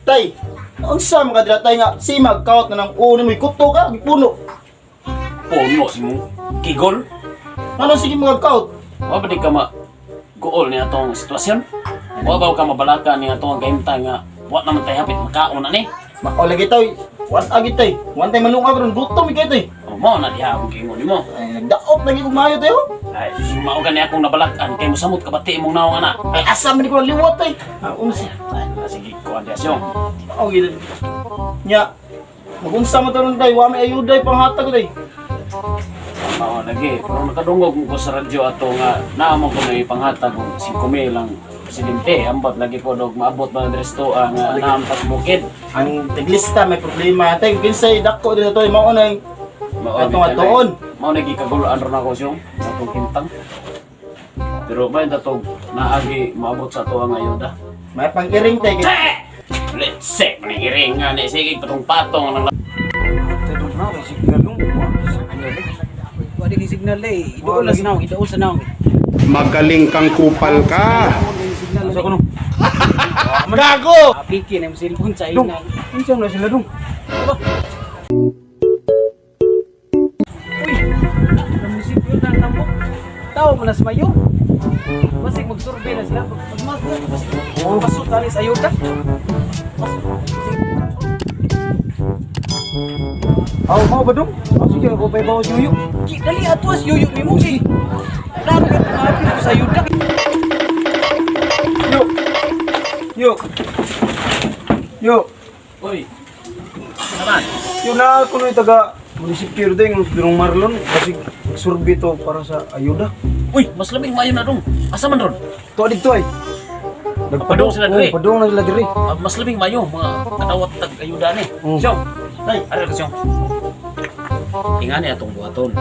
Tay, unsa man ka dira, tay, nga si magkaot na ng uno mo kuto ka, gipuno. Puno si mo. Kigol. Ano sige mga kaut? Wa ba di ka ma guol ni atong sitwasyon? Wa ba ka mabalaka ni atong kahimtang nga wa naman tay hapit makaon na ni? Mao lagi, tay. Wan agi, tay. Wan tay malungag ron gutom kay, tay. O mao na diha akong giingon nimo. Ay, nagdaop lagi kog maayo, tay, oh. Ay, mao gani akong nabalakan kay mosamot ka bati imong naong ana. Ay, asa man ni ko liwat, tay. Ah, unsa? Ay, sige kuan diha siyong. Mao gid. Nya. Magunsa man taron, tay, wa may ayuda panghatag, tay. Mao lagi, pero nakadungog ko sa radyo ato nga naamo ko may panghatag og 5,000 lang presidente. Ambot lagi ko dog maabot ba ng resto ang naampas bukid. Ang tiglista may problema, tay. Kinsay dako din to, mao na Mao atong atuon. Mao na gikagulaan ron ako siyong atong kintang. Pero may datog naagi maabot sa ato ang ayuda. May pang-iring, tay. Let's see, manigiring nga ni sige patong-patong ng Wa di signal eh. Idool na sa naong, idool sa naong. Magaling kang kupal ka. Signal. Sa kuno. Gago! Apiki na yung cellphone sa ina. Unsa na sila dong? Uy, ang munisipyo na ang tambok. Tao man na sa mayor. Basig mag-survey na sila. Pag pasok tani sa ayuda. Pasok. Aw, mao ba dong? Aw, sige, ako pa ibaw yuyo. Ki, dali ato as yuyo ni mo si. Klaro ka tumapit ko sa ayuda. Yo. Yo. Yo. Uy. Naman. Yo na ako no taga munisipyo ding durong Marlon kasi survey to para sa ayuda. Uy, mas labing maayo na dong. Asa man ron? To didto ay. Padung sila diri. Oh, padung na sila diri. Ah, mas labing maayo mga kadawat tag ayuda ni. Mm. Siyong, Tay, ara ka siyong. Ingani atong buhaton.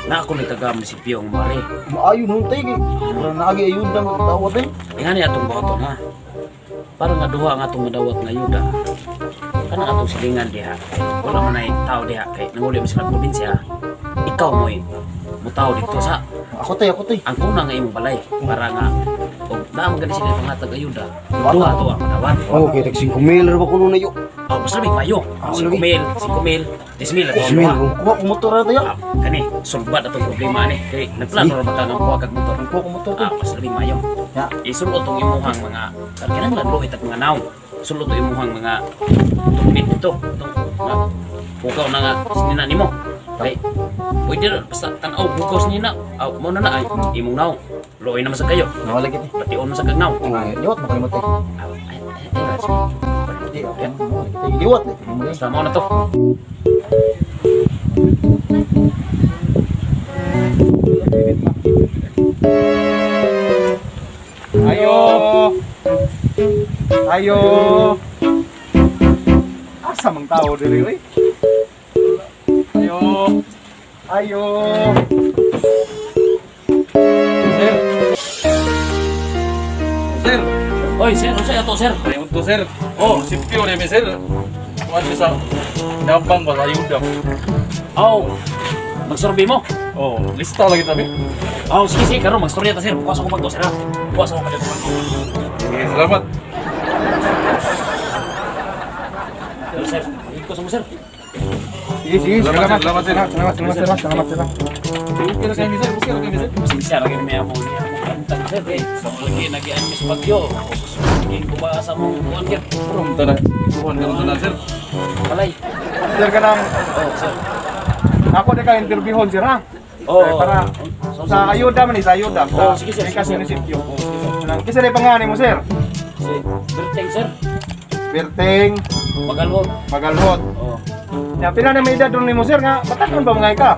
Na ako ni taga munisipyo ang mare. Maayo nun, tay. Kay wala naagi ayuda mga tawa, tay. Ingani atong buhaton ha. Para nga duha ang atong madawat nga ayuda. Kanang atong silingan diha. Wala man ay tao diha kay nanguli man sila probinsya. Ikaw mo'y mutaw dito sa Ako, tay, ako, tay. ang kuna nga imong balay para nga og naa man gani sila pangatag ayuda. Duha to ang madawat. Oh, kay tag 5,000 ra ba kuno na yo. Oh, mas labing maayo. Ah, 5,000, 5,000, 10,000 ato ang 10,000, duha. oh. Kuha ko motor na tayo. Ah, kani sulbad atong problema ni kay nagplano ra ba ka nga kuha kag motor? Kuha ko motor, tay. Ah, mas labing maayo. Ya. Isulod tong imuhang mga kinahanglan luhit at mga naong. Sulod tong imuhang mga tupit dito. Tong nga bukaw na nga sinina nimo. Kay pwede ra basta tan-aw bukaw sinina. Aw mo na na ay imong naong. Luoy naman sa kayo. Nawala gid, tay. Bation man sa kag naong. Ay, liwat mo kalimot, tay. Ah, ay, ay, ay, sige. Di, okay. Tay, liwat eh. Basta mao na to. Ayo. Ayo. Asa mang tao diri oy? Ayo. Ayo. Sir. Sir. Oy, sir, unsa ato, sir? Ayun to, sir. Oh, sipyo ni mi, sir. Kuan mi sa Nabang ba sa ayuda. Aw. Magsurvey mo. Oh, lista lagi tabi. Aw, sige sige karon magstorya ta, sir. Bukas ako pagdo, sir, ha. Bukas ako pagdo. Sige, salamat. Sir, sir, ko sa mo, sir. Sige, sige, Salamat, salamat, sir. Salamat, salamat, salamat, salamat, salamat. Okay ra kay mi, sir. Okay ra kay mi, sir. Pasensya ra gyud may among kantang, sir. Eh, sa mga lagi nagian mi sa bagyo. Naging kuba sa mong kuan gyud. Prom tanan. Kuan karon tanan, sir. Balay. Sir kanang Oh, sir. ako di ka interviewon, sir, ha. Oh, Eh, para sa ayuda man ni sa ayuda Oh, sa sige, sir. Likas Sige, sir. munisipyo. Oh, sige, sir. Kanang kinsa day pangalan mo, sir? Si Berteng, sir. Berteng Magalhot. Magalhot. Oh. Ya, pila na may edad ron nimo, sir, nga batanon ba mga ka?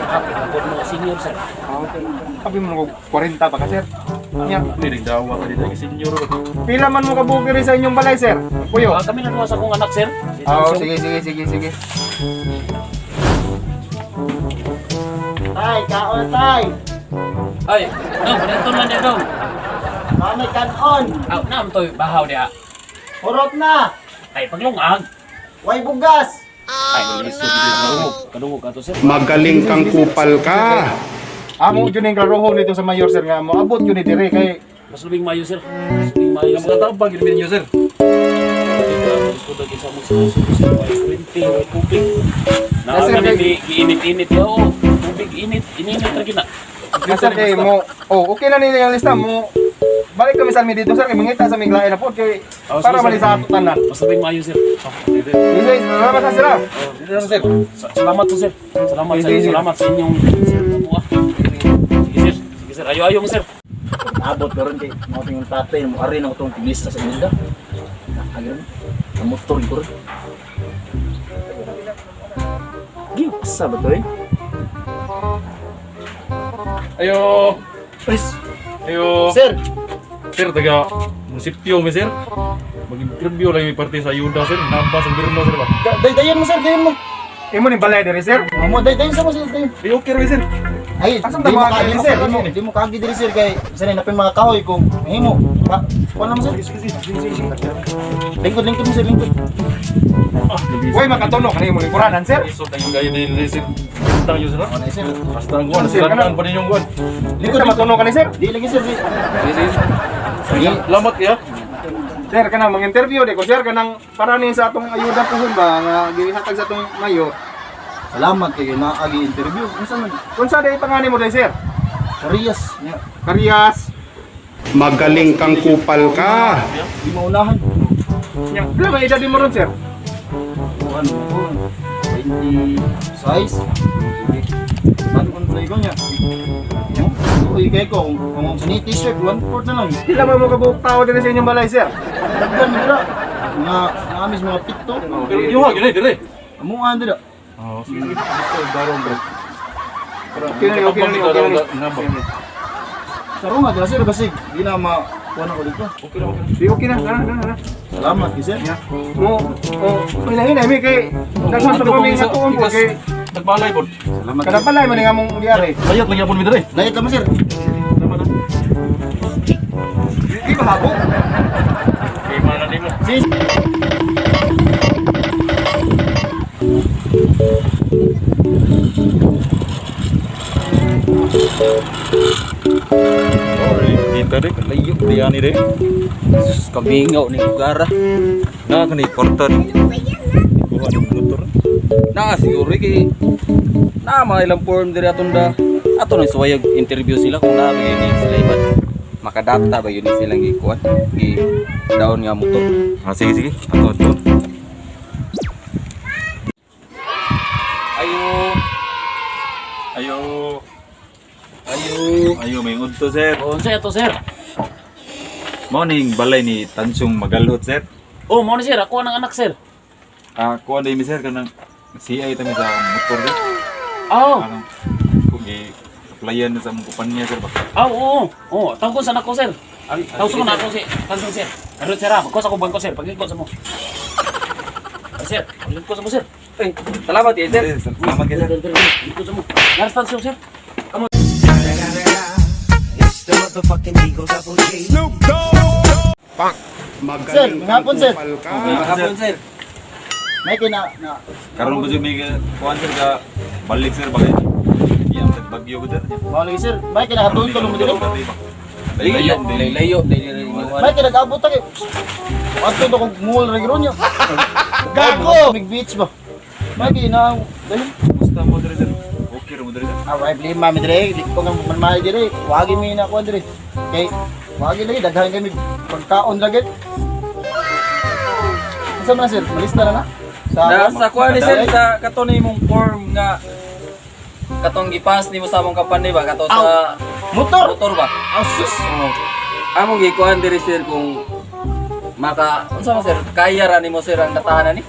Happy ako mo senior, sir. Sabi mo og 40 pa ka, sir. Nya, Ni nagdawa ka dito kay senior. pila man mo kabuok diri sa inyong balay, sir? Puyo. Ah, kami na duha sa akong anak, sir. Si Oh, Samsung. sige, sige, sige, sige. Tay, kaon, tay. Ay, dong, dito lang dia dong. Kami kanon. Aw, naam toy bahaw diha. Hurot na. Ay, paglungag. Way bugas. Ay, kadungog, kadungog ato, sir. Magaling kang kupal ka. Amo jud ning klarohon nito sa mayor, sir, nga moabot jud ni diri kay Mas labing mayo, sir. Mas labing maayo, Yung sir. mga tabang yun ninyo, sir. Diyos ko dagi sa mong sa kuryente, way tubig. Yes, sir, Naa ni giinit-init ya oh. Tubig init, ininit ra gyud na. Ah, sir, kay mo, oh, okay na nila yung lista mo. Balik kami sa amin dito, sir, kay mangita sa aming lain na po, kay Oh, para sige, sir. mali sa ato tanan. Basta may maayo, sir. Oh, Sige, salamat sa sila. sir. Salamat po, sir. Salamat sa Sige, sir. salamat sa inyong sir mo ah. Sige, sir. Sige, sir. Ayo ayo mo, sir. Abot karon kay mo yung tatay mo ari na ko tong tiglista sa ininda. Agron. Ang motor ko ron. Gi, asa ba to eh? Ayo. Pres, Ayo. sir. Sir, taga munisipyo mi, sir. Mag-interview lang yung parte sa ayuda, sir. Namba sa gobyerno, sir ba? Day dayon mo, sir, dayon mo. Imo ni balay diri, sir. Oh, mo day dayon sa mo, sir, dayon. Eh, okay rin, sir. Ay, Asa di mo ba kagi, kagi, sir? Di mo, di mo kagi diri, sir, kay sir napin mga kahoy kung mahimo. Pa, kuan na mo, sir. Sige. Lingkod, lingkod mo, sir, lingkod. Ah, nabisa. Uy, makatuno kani mo lingkuranan, sir. Isot ang gaya ni sir. Bintang yun, sir. ah. Oh, na, sir. Basta ang kuwan, Sir, sir. kanang- pa ninyong kuwan. Lingkod na matuno kani, sir. Di lagi, sir. Di. Sige. Sige. Salamat kaya. Sir, kanang mang-interview di ko, sir, kanang para ni sa atong ayuda puhon ba nga gihatag sa atong mayor. Salamat kay naagi interview. Unsa man? Unsa day pangani mo day, sir? Kariyas. Nya, Kariyas. Magaling kang kupal ka. di maunahan. Nya, pila ba edad mo ron, sir? Kuan ko. 26. Sige. Saan on play ko niya? Uy, kay ko kung sa ni t-shirt 1/4 na lang. Pila ba mo kabuok tao diri sa inyong balay, sir? Daghan mo dira. Mga naamis mga pito. Pero yung hag, yun eh, dire. Amuan dira. Oo, sige. Darong, bro. Okay na, okay na, okay na. Karon nga dira, sir, basig di na ma kuan ako dito. Okay na, okay na. Di okay na, tara, tara, tara. Salamat kay sir. Mo, oh, hinahinay mi kay daghan pa kami nga tuon po kay Nagbalay po. Salamat. kada balay man nga mong diari. Sayat lang yapon mi dire. Dayat lang, sir. Salamat ah. Di ba habo? Okay, mana nimo. Sis. Kita deh, layo diani deh. Kamingaw ni lugar ah. Na kani kwarta ni. Kuha ni motor. Naa siguro kay naa mga ilang form diri aton da. Ato nang suwayag interview sila kung naa ba yun ni sila iban. Makadata ba yun ni silang gikuan gi down nga motor. Ah, sige sige. Ato ato. Ayo, Ayo. ayo. Ayo, may udto, sir. Oh, unsa ato, sir? Morning, balay ni Tansyong Magalhot, sir. Oh, mo ni sir, ako ang anak, sir. Ah, kuha na mi, sir, kanang CI tami sa motor, sir. Oh, Anong, kung i-applyan na sa mong kumpanya, sir, ba? oh, oo. Oh, tawgon sa anak ko, sir. Ang tawgon ko na ako si Tansyong, sir. Karon sir, ah, magkuha sa akong bangko, sir. Paglikot sa mo. Ay, sir, paglikot sa mo, sir. Ay, salamat eh, sir. Sir, salamat kayo, sir. Paglikot sa mo. Naras Tansyong, sir. Sir, Magaling kang hapon, sir. kupal ka. Hapon, sir. May kay na na Karon ko may kuha, sir, ka balik, sir, bakit? Iyang sa bagyo ko, sir. mao lagi, sir. May kay nakatuon tulong mo diri. Layo, layo, layo. May kay nag-abot ta kay. Adto to kog mall ra giron niya. Gago! Big beach ba? May kay na dali. Kumusta mo, sir, sir? Okay ra mo, sir, sir? Ah, why blame mami dire? Di ko nga manmahal dire. Wagi mi na ko dire. Kay wagi lagi daghan kami pagkaon lagi. Unsa man na, sir? Malista na na. Sa Na, sa kuha ni sir sa kato ni mong form nga katong gipass nimo sa among kampanya ba kato sa motor. motor ba? Aw sus. Among gikuan diri sir kung maka unsa man sir kaya ra nimo sir ang datahanan ni?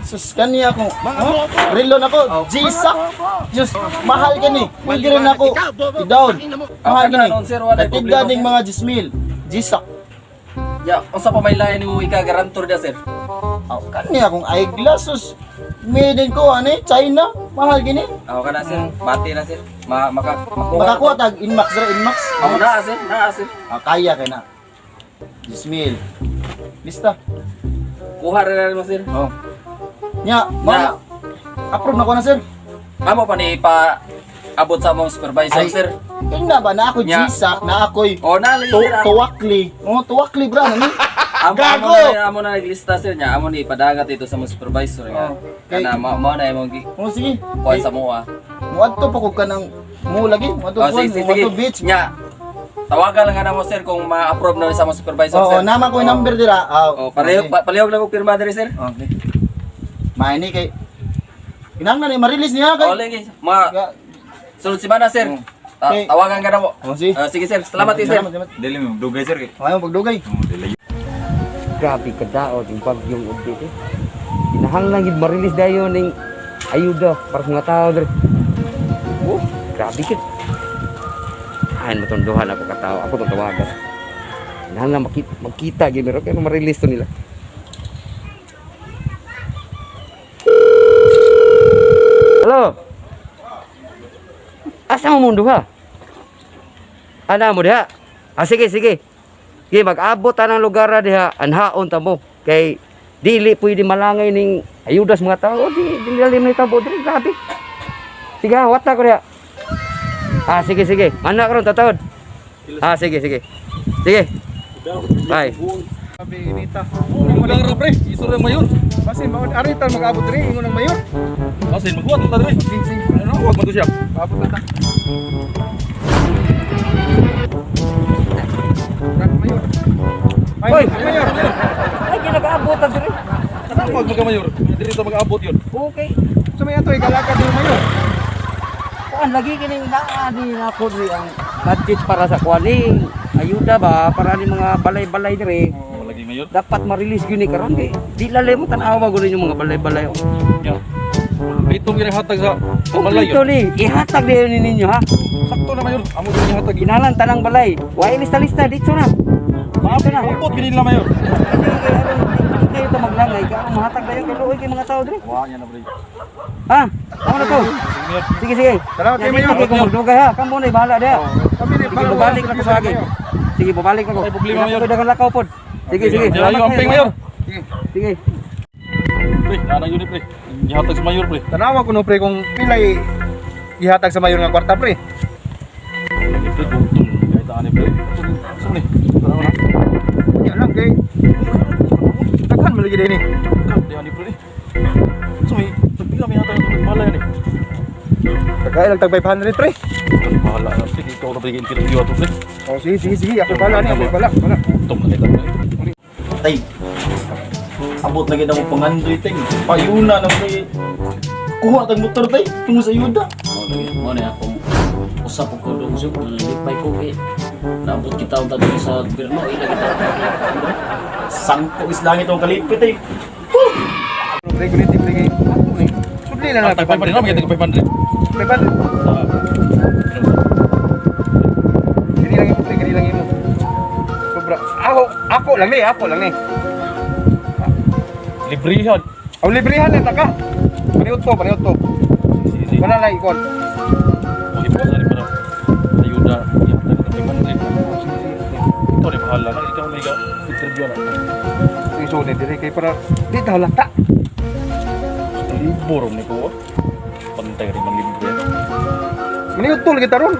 Sus kani ako. Huh? Relo na ko. G-Sack. Diyos, mahal kani. Pwede rin ako i-down. Mahal Okay kani. na, nun, sir, wala Katigda problema, ning sir. mga 10,000. G-Sack. Ya, unsa pa may lain nimo ika-garantor da sir? Aw kani akong eyeglass sus. Made in ko ani China. Mahal gini. Ako kana sir, bati na sir. Ma maka makuha. Makakuha tag Inmax ra Inmax. Ako na sir, naa sir. Ah, kaya kay na. 10,000. Lista. Kuha ra na nimo sir. Oh. Nya, mana? Approve na ko na, sir. Amo pa ni ipa abot sa among supervisor Ay. sir. Ingna ba na ako Nya. G-Sack, na ako'y Oh, na lagi tu sir. tuwakli. Oh, tuwakli bra nani. Amo Gago! amo na naglista sir niya. Amo ni padagat ito sa mga supervisor nga. Oh, okay. Kana mo mo na imong gi Oh, sige. kuan sa moa. Muadto pa ko kanang mo lagi, muadto Oh, kuan, sige, sige, sige. muadto beach. Nya. Tawagan lang nga namo sir kung ma-approve na sa mga supervisor Oo, sir. naman ko yung number dira. Ah, Oh, pareho okay. palihog lang ko pirma diri sir. Okay. Maini kay Kinahanglan ni ma-release niya kay. Oh, lagi. Mga sunod semana sir. Oh. Okay. Tawagan ka na mo. Oh, sige. Ah, sige sir. Salamat eh, sir. Salamat, salamat. Dili mo dugay sir kay. Ayaw pagdugay. Grabe ka daot yung bagyong update eh. Kinahanglan gid ma-release dayon ning ayuda para sa mga tao dre. Oh, grabe gid. Ay, matunduhan ako katao. Ako tong tawagan. Kinahanglan makita, magkita gid pero kaya ma-release to nila. Hello. Asa mo mundo ha? Ana mo diha? Ah, sige, sige. Sige, mag-abot ta ng lugar na diha, anhaon ta mo. Kay dili pwede malangay ning ayuda sa mga tao. Di, dili lalim ni tabo diri, grabe. Sige, ha, wata ko diha. Ah, sige, sige. Mana karon tatawad. Ah, sige, sige. Sige. Bye. Sabi inita. Magdara pre, isura mayor. Basin mao ari tan mag-abot diri ingon ang mayor. Basin maghuwat ta diri. Sige, sige. Ano huwag man to siya. Abot na ta. Mayor. Ay, Hoy! mayor. Ay, ginag-abot ta diri. Ano wag magka mayor? Diri ta mag-abot yun. Okay. So may ato ikalakad ni mayor. Kuan lagi kining naa ni nako diri ang budget para sa kuan ni ayuda ba para ni mga balay-balay diri. Oh, lagi mayor. Dapat ma-release gyud ni karon kay di lalay mo tan-awa gud yung mga balay-balay. oh. Ya. Itong ginahatag sa balay Kompleto yun. ni, ihatag na yun ninyo ha. Sakto na mayor. Amo gini hatag. Ginalan tanang balay. Wa lista-lista dito na. Dito na. Maabot gini nila mayor. Hindi kayo hindi kayo ito maglangay ka mahatag dayon kay luoy kay mga tao diri. Wa niya na pre. Ha? Amo na to. Sige sige. Salamat kay Yan, Mayor. Hindi ko magdugay ha. Kamo na bahala diha. Kami ni Sige, babalik na ko sa akin. Sige, babalik na ko. Ay, problema, Mayor. Dagan lakaw pod. Sige, sige. Salamat Salamat, amping mayor. Sige. Pre, nana yun ni pre. Gihatag sa mayor pre. Tanawa ko no pre kung pilay ihatag sa mayor nga kwarta pre. Lagi pre, gutom. Kahit ani pre. Saan ni? Tanawa na. Unya lang kay daghan man lagi dinhi. Di ani pre. So may tagpila may hatag sa balay ani. Tagay lang tag 500 pre. Kasi bahala na. Sige, ikaw na pre interview ato pre. Oh sige sige sige ako bala ni ako bala. Bala. Gutom na kita pre. Tay. Abot na gid mo pangandoy tay. Payuna na may kuha tag motor tay tungo sa ayuda. Mo lagi mo na akong usap ko dong sir, nalipay ko kay naabot kita unta diri sa gobyerno, ila kita. Sangko is langit ang kalipit tay. Pre kuniti pre kay ako ni. Sudli na lang Tag 500 na, magiging tag 500. 500. Kini lang imo pre, kini lang imo. Sobra. Ako ako lang ni, ako lang ni. Librihan. Aw librehan na taka. Paniud to, paniud to. Sige, sige. Wala lang ikon. Okay po, sorry para ayuda. Ihatag tag 500. Ikaw na bahala na. Ikaw na interview na. Sige so diri kay para di ta halata. Libro ni ko. Pantay rin ng libre. Maniud to lagi taron.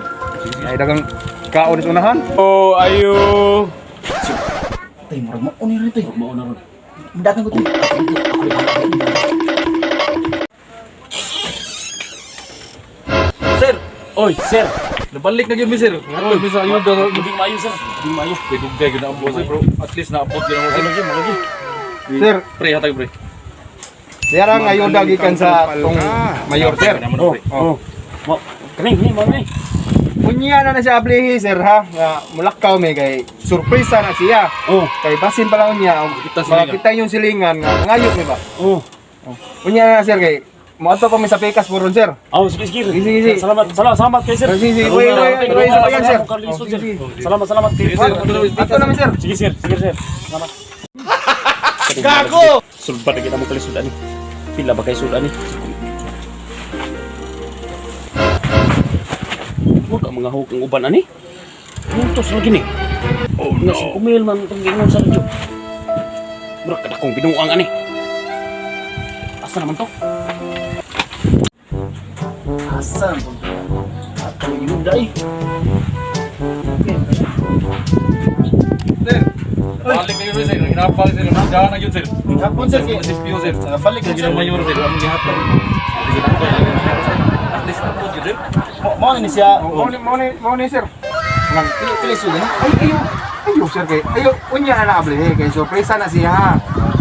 Ay dagang kaon sa unahan. Oh, ayo. Tay murag mao ni rin tay. Mao na ron. Dakan ko tay. Sir, oy sir, Nabalik na gyud mi sir. Ngadto mi sa ayuda. Hindi maayo sir, hindi maayo. Pre, dugay gyud na ang boss, bro. At least naabot gyud ang boss. Lagi, lagi. Sir, Pre, hatag pre. diara ang ayuda gikan sa tong mayor sir. Naman, pre. Oh. Mo, kani, ni mo ni. Unya na na siya ablihi sir ha nga mulakaw mi kay surpresa na siya. Oh, Kay basin pa lang unya og Kita silingan. makita yung silingan nga ngayot mi ba. oh. Unya na sir kay moadto pa mi sa Pikas puron sir. Oh, sige, sige. Sige, sige, sige. Salamat, salamat, salamat kay sir. Oh, sige, sige. Uy, uy, uy, uy, sa bayan, sir. Salamat, Oh, sige, sige. Salamat, salamat kay Sige, sir. Ato na, Ato namin sir. Sige, sir. Sige, sir. Salamat. Gago! Sulbad na kita mo kalisod ani. Pila ba kay sud ani? Huwag ang mga hukang uban ani. Muntos lagi ni. Oh no. Nasa kumil man itong gingon sa radyo. Murag kada kong binuang ani. Asa naman to? Asa na to? Ayuda eh. Sir, balik kayo sir. Hinapal sir. Nandiyan na yun sir. Hapon sir kay. Munisipyo sir. Balik Sige sir. na mayor sir. Among gihatag. At least ako yun sir. Mo ni siya. Mo ni sir. Nang Pili sud na. Ay ayo. Ayo sir kay. Ayo unya na abli eh kay sorpresa na siya ha.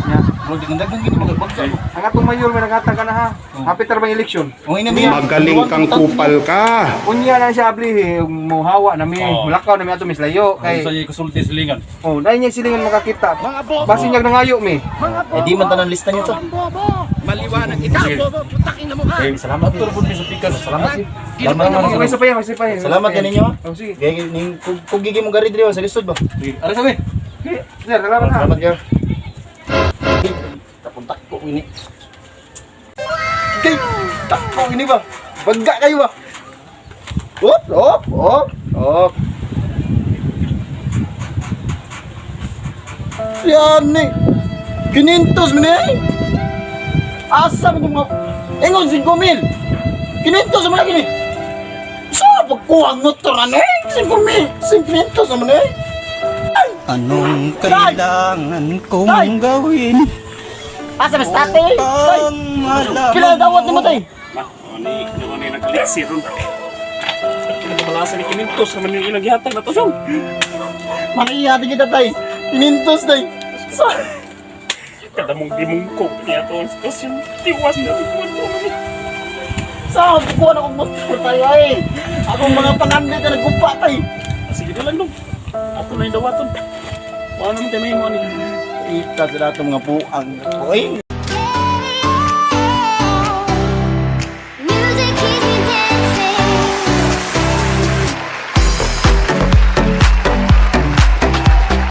Nya. Bro, di kang gini magagbagsa. Ang atong mayor may naghatag ka na ha. Hapit ra bang eleksyon? Ang ina niya. Magaling kang kupal ka. Unya na siya abli eh mohawa na mi. Oo. Mulakaw na mi ato mislayo Kay kay sa iyo kusulti silingan. oh dai niya silingan makakita. Basin niya nangayo mi. Eh di man tanan lista niyo to. Eh, salamat tur pud mi sa pikas. Salamat. Salamat. May isa pa yan, may isa pa yan. Salamat yan ninyo. Oh, sige. Gay ning kung gigi mo gari diri sa lisod ba. Sige, aris kami. Sige, sir, salamat ha. Salamat kayo. Tapuntak ko ini. Kay takko ini ba? Bagga kayo ba? Op, op, op, op. Yan ni. Kinintos man eh. Asa man mga ingon 5,000. Kinintos man kini. Sa pagkuha ang motor ano eh? 5,000. 5,000 naman eh. Anong kailangan kong Tay! gawin? Asa mas tatay? Tay! Pila dawat nimo tay? Ma, ni ni ni nagkalitsi ron. Nagbalasa ni kinintos naman yung ilang gihatag na to song. Makihati kita tay. Kinintos tay. Sa Kadamong dimungkog niya to ang sitwasyon. Tiwas na ko to. sa kuha na kong motor tay ay. Akong mga panganli ka nagkupa tay. Sige na lang dong. Ato na yung dawaton. Wala naman tayo may mo ni. Ita sila itong mga buang. Oy.